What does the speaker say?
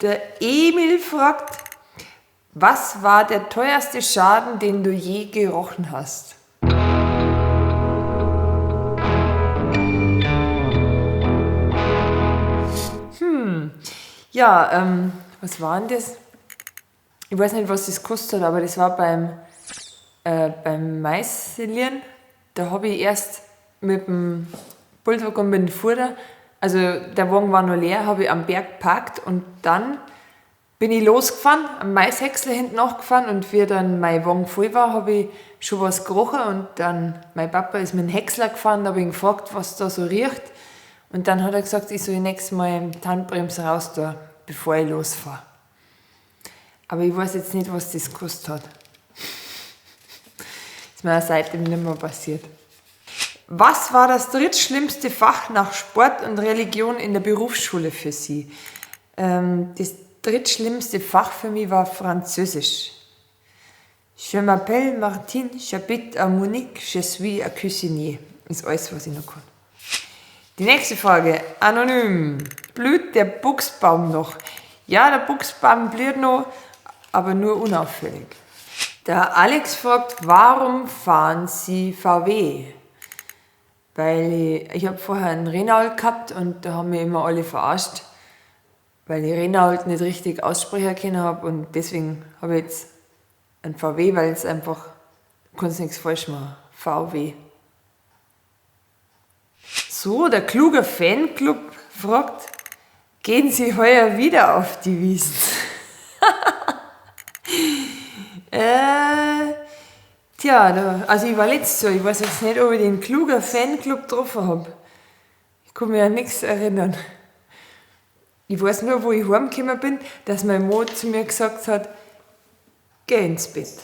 Der Emil fragt, was war der teuerste Schaden, den du je gerochen hast? Ja, was war denn das? Ich weiß nicht, was das gekostet hat, aber das war beim Maiselieren. Da hab ich erst mit dem Bultwagen mit dem Fuder, also der Wagen war noch leer, hab ich am Berg geparkt und dann bin ich losgefahren, am Maishäcksler hinten nachgefahren und wie dann mein Wagen voll war, hab ich schon was gerochen und dann mein Papa ist mit dem Häcksler gefahren, da hab ich ihn gefragt, was da so riecht und dann hat er gesagt, ich soll nächstes Mal die Handbremse raus tun, bevor ich losfahre. Aber ich weiß jetzt nicht, was das gekostet hat. Ist mir auch seitdem nicht mehr passiert. Was war das drittschlimmste Fach nach Sport und Religion in der Berufsschule für Sie? Das drittschlimmste Fach für mich war Französisch. Je m'appelle Martine, j'habite à Munich, je suis un cuisinier. Ist alles, was ich noch kann. Die nächste Frage, anonym. Blüht der Buchsbaum noch? Ja, der Buchsbaum blüht noch, aber nur unauffällig. Der Alex fragt, warum fahren Sie VW? Weil ich hab vorher einen Renault gehabt und da haben mich immer alle verarscht, weil ich Renault nicht richtig aussprechen können hab und deswegen hab ich jetzt einen VW, weil es einfach, du kannst nichts falsch machen. VW. So, der kluge Fanclub fragt, gehen Sie heuer wieder auf die Wiesn? Tja, da, also ich war letztes Jahr, ich weiß jetzt nicht, ob ich den klugen Fanclub getroffen hab. Ich kann mich an nichts erinnern. Ich weiß nur, wo ich heimgekommen bin, dass mein Mann zu mir gesagt hat, geh ins Bett.